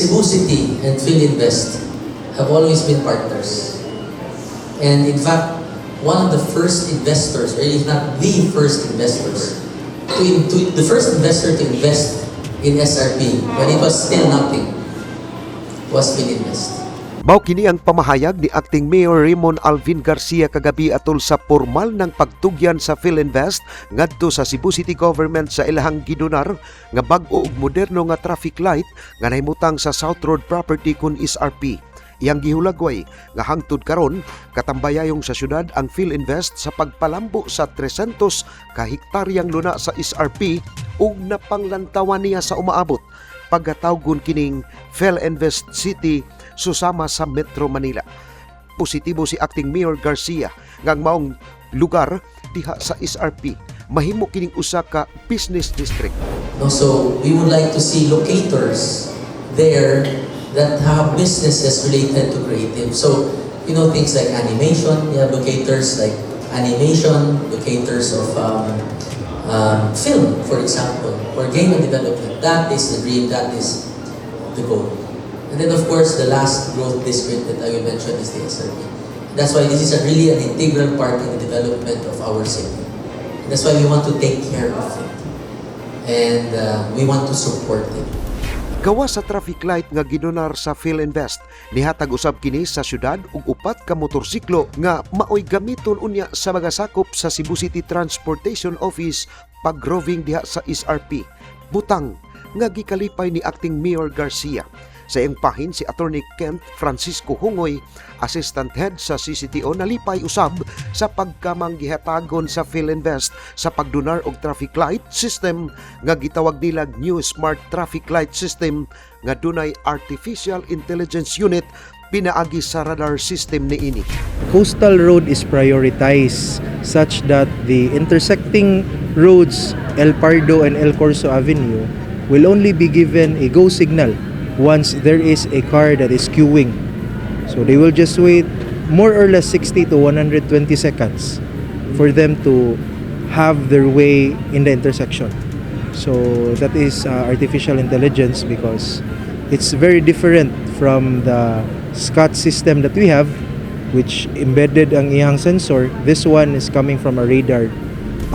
Cebu City and Filinvest have always been partners. And in fact, one of the first investors, or if not the first investors, the first investor to invest in SRP when it was still nothing was Filinvest. Mao kini ang pamahayag ni Acting Mayor Raymond Alvin Garcia kagabi atol sa formal ng pagtugyan sa Filinvest ngadto sa Cebu City Government sa ilahang gidonar nga bag-o ug moderno nga traffic light nga nahimutang sa South Road property kun SRP. Iyang gihulagway nga hangtod karon katambayayong sa syudad ang Filinvest sa pagpalambo sa 300 ka hektaryang luna sa SRP ug napanglantawan niya sa umaabot pagkatawgon kining Filinvest City susama sa Metro Manila. Positibo si Acting Mayor Garcia nga ang maong lugar diha sa SRP mahimo kining usa ka business district. No, so we would like to see locators there that have businesses related to creative. So, things like animation, you have locators like animation, locators of film, for example, or game and development. That is the dream, that is the goal. And then, of course, the last growth district that I will mention is the SRP. That's why this is really an integral part in the development of our city. And that's why we want to take care of it and we want to support it. Gawas sa traffic light nga gidonar sa Filinvest, nihatag usab kini sa syudad og upat ka motorsiklo nga maoy gamiton unya sa mga sakop sa Cebu City Transportation Office pag-roving diha sa SRP. Butang nga gikalipay ni Acting Mayor Garcia. Sa iyang pahin, si Attorney Kent Francisco Hungoy, Assistant Head sa CCTO, nalipay usab sa pagkamanggihatagon sa Filinvest sa pagdonar og traffic light system nga gitawag nila New Smart Traffic Light System nga dunay artificial intelligence unit pinaagi sa radar system niini. Coastal Road is prioritized such that the intersecting roads, El Pardo and El Corso Avenue, will only be given a go signal once there is a car that is queuing. So they will just wait more or less 60 to 120 seconds for them to have their way in the intersection. So that is artificial intelligence because it's very different from the SCOT system that we have, which embedded ang iyang sensor. This one is coming from a radar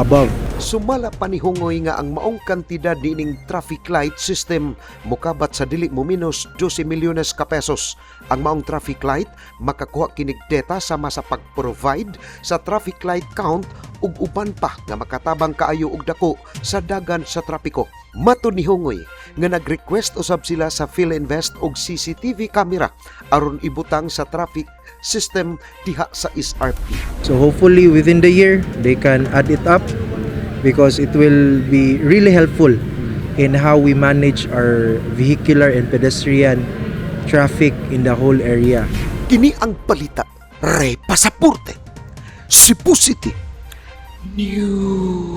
above. Sumala pa ni Hungoy nga ang maong kantidad niining traffic light system mukabat sa dili mo minus 12 milyones ka pesos. Ang maong traffic light makakuha kinig data sama sa pag-provide sa traffic light count ug uban pa nga makatabang kaayo og dako sa dagan sa trapiko. Matud ni Hungoy nga nag-request usab sila sa Filinvest og CCTV camera aron ibutang sa traffic system diha sa SRP. So hopefully within the year they can add it up because it will be really helpful in how we manage our vehicular and pedestrian traffic in the whole area. Kini ang balita. Ray Pasaporte. Cebu City News.